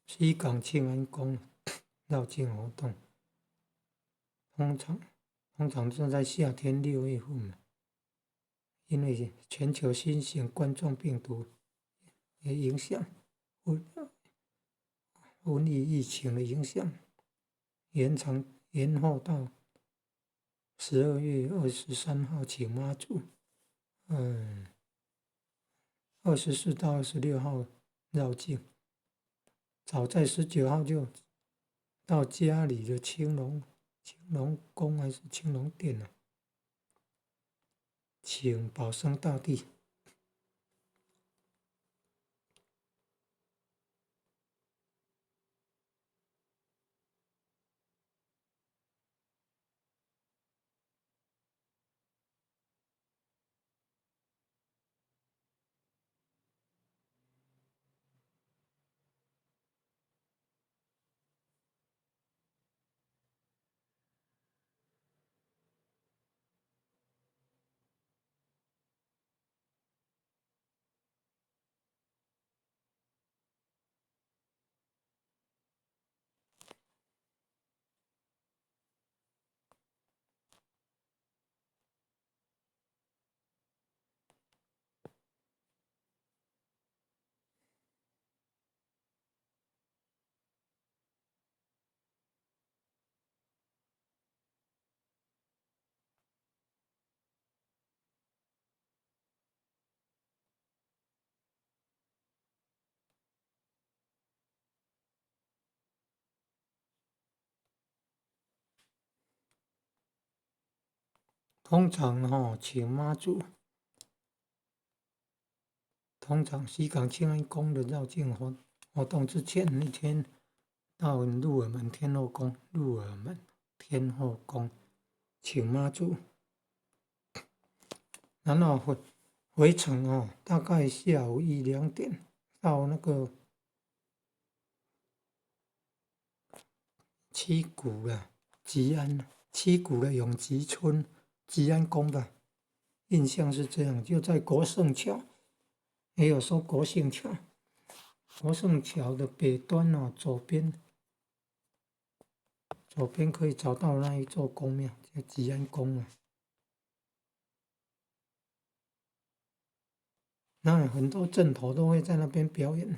西港慶安宮繞境活動，通常是在夏天6月份嘛，因為全球新型冠狀病毒的影響，瘟疫疫情的影響，延後到12月23號請媽祖，24到26號繞境。早在19號就到家裡的青龍宮還是青龍殿啊，請保生大帝。通常吼，請媽祖，通常西港慶安宮的繞境活動之前一天，到鹿耳門天後宮，鹿耳門天後宮請媽祖，然後回程哦，大概下午一兩點到那個七股啦，吉安七股的永吉村。吉安宮吧，印象是這樣，就在國勝橋，也有說國姓橋，國勝橋的北端哦，左邊可以找到那一座宮廟，叫吉安宮啊。那很多陣頭都會在那邊表演。